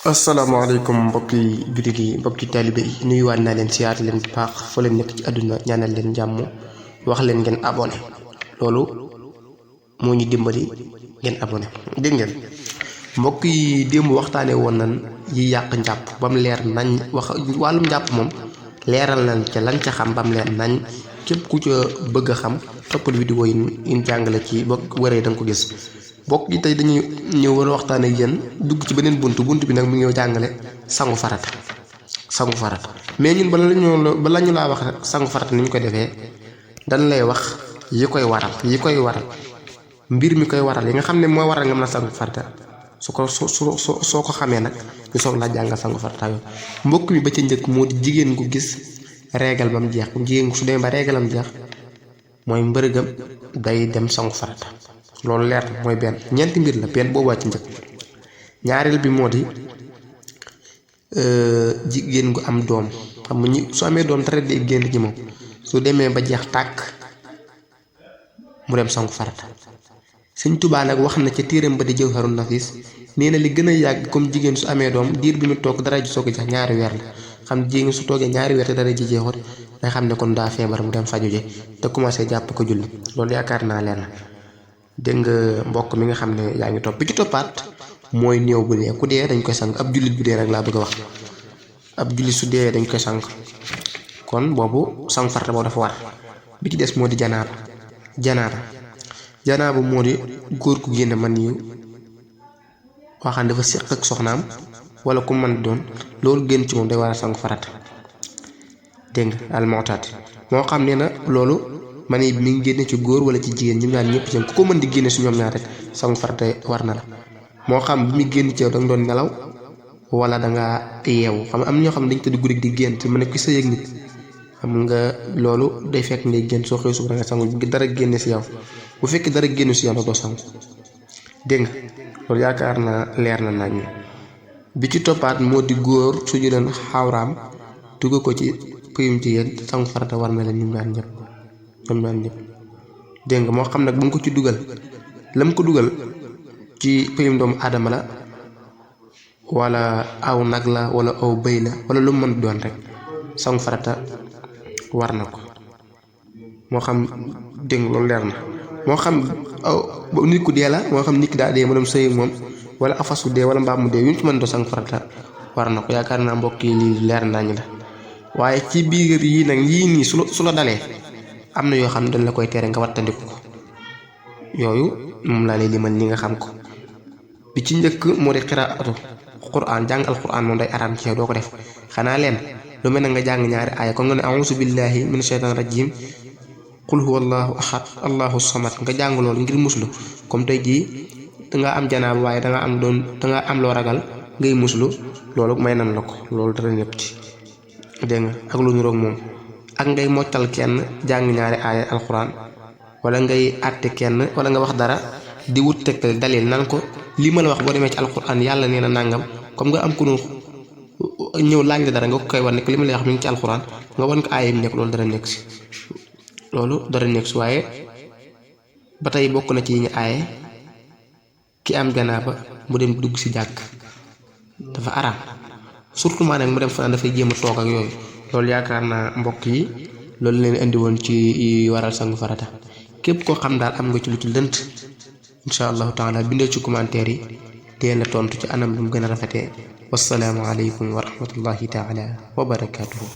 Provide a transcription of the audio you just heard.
asalaamaaleykum mbokki jullit yi mbokki taalibe yi nuyuwaat naa leen siyaar leen bu baax fa leen nekk ci àdduna ñaanal leen jàmm wax leen ngeen abonné loolu moo ñu dimbali ngeen abonné dégg ngeen mbokk yi démb waxtaanee woon nañ yi yàq njàpp ba mu leer nañ wax wàllum njàpp moom leeral nañ ca lan ca xam ba mu leer nañ képp ku ca bëgg a xam toppal vidéo yi ñu jàngale ci ba wëree da nga ko gis. bokk yi tey dañuy ñëw war a waxtaan ak yéen dugg ci beneen bunt bi nag mu ngi jàngale sangu farata mais ñun bala ñu laa wax sangu farata ni ñu koy defee dañ lay wax yi koy waral mbir mi koy waral yi nga xam ne moo waral nga mën a sangu farata soo ko xamee nag ñu soog laa jàngal sangu farata yooyu mbokk mi ba ca njëkk moo di jigéen gu gis régal ba mu jeex jigéen su demee ba régalam jeex mooy mbërëgam day dem sangu farata loolu leer na mooy benn ñeenti mbir la benn boobu ci njëkk ñaareel bi moo di jigéen gu am doom xam nga ñi su amee doom dara day génn ci moom su demee ba jeex tàkk mu dem sangu farata Sëñ Tuubaa nag wax na ca téeram ba di Jawharun Nafiis nee na li gën a yàgg comme jigéen su amee doom diir bi mu toog dara ji soog a jeex ñaari weer la xam jigéen su toogee ñaari weer te dara ji jeexut day xam ne kon daa feebar mu dem faju ji te commencé jàpp ko julli loolu yaakaar naa leer na. dégg nga mbokk mi nga xam ne yaa ngi topp bi ci toppaat mooy néew bu dee ku dee dañ koy sang ab jullit bu dee nag laa bëgg a wax ab jullit su dee dañ koy sang kon boobu sangu farata boobu dafa war bi ci des moo di janaaba moo di góor ku génne man yu waxaan dafa séq ak soxnaam wala ku mën doon loolu génn ci moom day war a sangu farata dégg nga almootaat moo xam ne na loolu man yi mi ngi génne ci góor wala ci jigéen ñoom ñaar ñëpp ci ku ko mën di génne su ñoom ñaar rek sangu farata war na la moo xam bi muy génn ci yow da nga doon nelaw wala da nga yeewu xam am ñoo xam ne dañ tëdd guddi di génn te mën a ki sa yëg nit xam nga loolu day fekk ngay génn soo xëy suba da nga sangu dara génne si yow bu fekkee dara génne si yow nag doo sangu dégg nga loolu yaakaar na leer na nañ bi ci toppaat moo di góor su jëleen xawraam dugg ko ci pëyum jigéen sangu farata war na leen ñoom ñaar ñëpp dégg nga moo xam nag bu mu ko ci dugal lam ko dugal ci pëyum doomu aadama la wala aw nag la wala aw bëy la wala lu mu mën doon rek sangu farata war na ko moo xam dégg nga loolu leer na moo xam nit ku dee la moo xam nit ki daa dee mu dem sëy ak moom wala afasu dee wala mbaam mu dee yu ñu ci mën doo sangu farata war na ko yaakaar naa mbokk yi lii leer nañ la waaye ci biir yii nag yii nii su la dalee am na yoo xam ne dañ la koy tere nga wattandiku ko yooyu moom laa lay limal ni nga xam ko bi ci njëkk moo di xiraatu quraan jàng alquraan moom day araam ci yow doo ko def xanaa leen lu mel ne nga jàng ñaari aaya kon nga ne auzu billahi min shaytaan rajim qul huwa allahu ahad allahu samad nga jàng loolu ngir muslu comme tey jii danga am janaab waaye danga am loo ragal ngay muslu loolu may nan la ko loolu dara ñëpp ci dégg nga ak lu niroog moom ak ngay moccal kenn jàng ñaari aaya alxuraan wala ngay àtte kenn wala nga wax dara di wut tegtal dalil nan ko lii ma la wax boo demee ci alxuraan yàlla nee na nangam comme nga am ku nu ñëw laaj la dara nga ko koy war ne li ma lay wax mi ngi ci alxuraan nga wan ko aaya yi nekk loolu dara nekk si waaye ba tey bokk na ci yi ñu aaye ki am janaaba mu dem dugg si jàkk dafa araam surtout maa nag mu dem fanaan dafay jéem a toog ak yooyu loolu yaakaar naa mbokk yi loolu leen indi woon ci waral sangu farata képp koo xam daal am nga ci lu ci lënt incha allahu taala bindee ci commentaire yi dee la tontu ci anam bi mu gën a rafetee wasalaamu aleykum wa rahmatullahi taala wa barakaatuhu